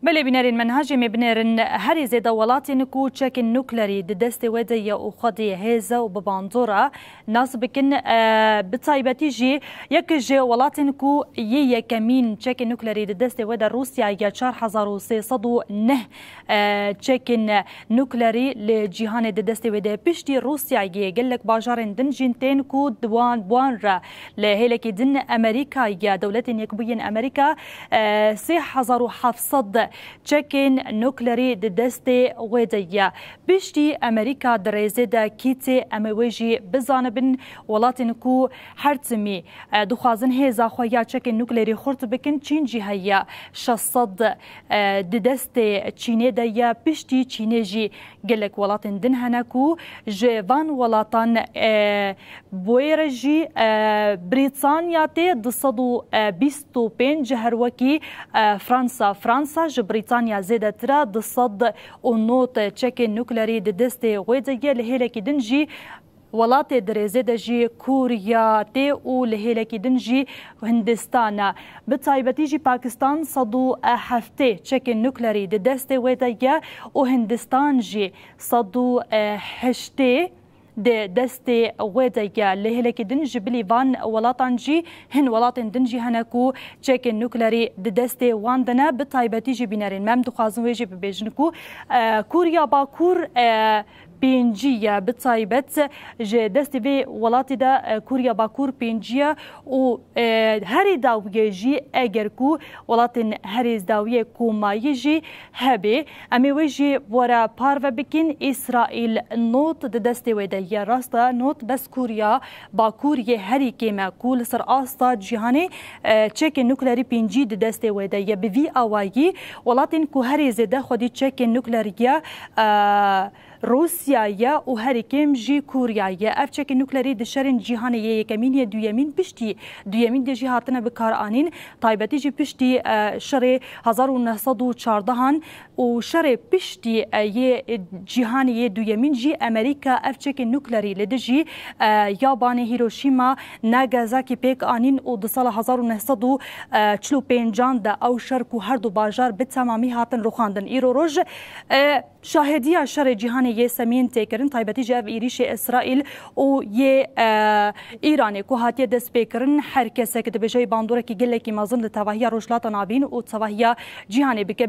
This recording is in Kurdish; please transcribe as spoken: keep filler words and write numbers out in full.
Belê bînerên min, hajê me binêrin, herî zêde welatên ku çekên nuklerî di destê we de ye û xwedî hêz e û bi bandor e, nas bikin, e, bi taybetî jî yek ji welatên ku yê yekemîn çekên nuklerî di destê we de Rûsya ye, çar hezar û sê sed û neh, e, çekên nuklerî li cîhanê di destê wê de. Piştî Rûsyayê gelek bajarên din jî tên ku di wan, bi wan re li hêlekî din Amerîka ye, Dewletên Yekbûyî yên Amerîka, e, sê hezar û heft sed çekên nuklerî di destê wê de ye. Piştî Amerîka di rêzê de kî tê, em ê wê jî bizanibin. Welatên ku her timî, e, dixwazin hêza xwe ya çekên nuklerî xurt bikin, Çîn jî heye, şeş sed, e, di destê Çînê de ye. Piştî Çînê jî gelek welatên din hene ku ji van welatan, e, bi wê re jî, e, Brîtanya tê, du sed û bîst û pênc, her wekî, e, Fransa. Fransa ji Brîtanya zêdetir e, du sed û nod çekên nuklerî di destê wê de ye. Li hêlekî din jî welatê di rêzê de jî Kûrya tê û li hêlekî din jî Hindistan e. Bi taybetî jî Pakistan sed û heftê çekên nuklerî di destê wê de ye û Hindistan jî sed û heştê di destê wê de ye. Li hêlekî din ji bilî van welatan jî hin welatên din jî hene ku çekên nuklerî di destê wan de ne. Bi taybetî jî bînerên me, em dixwazin wê jî bibêjin ku, e, Kûrya Bakur, e, pêncî ye. Bi taybet ji destê vê welatî de, e, Kûrya Bakur pêncî ye û, e, herî dawiyê jî, eger ku welatên herî dawiyê komayî jî hebê, em ê wê jî were parve bikin. Îsraîl nod di destê wê de ye. Rast e, nod bes Kûrya Bakur yê herî kêm e ku li ser asta cîhanê, e, çekên nuklerî pêncî di destê wê de ye. Bi vî awayî welatên ku herî zêde xwedî çekên nuklerî ye, e, Rûsya ye û herî kêm jî Kûrya ye. Ev çekên nuklerî di şerên cîhanê yê yekemîn yê duyemîn piştî duyemîn de jî hatine bikaranîn. Taybetî jî piştî, e, şerê hezar û neh sed û çardehan û şerê piştî, e, yê cîhanê yê duyemîn jî Amerîka ev çekên nuklerî li dijî, e, Yabanê Hiroşîma, Nagasakî pêk anîn û di sala hezar û neh sed û çil û pêncan de ew şer ku her du bajar bi temamî hatin rûxandin. Îro roj, e, şahediya şerê cîhanê yê semiyên tê kirin, taybetî jî ev êrîşê Îsraîl û yê, e, Îranê ku hatiye destpêkirin, her kesek dibêje wê bandorekî gelekî mezin li tevahiya Rojhilata Navîn û tevahiya cîhanê bike.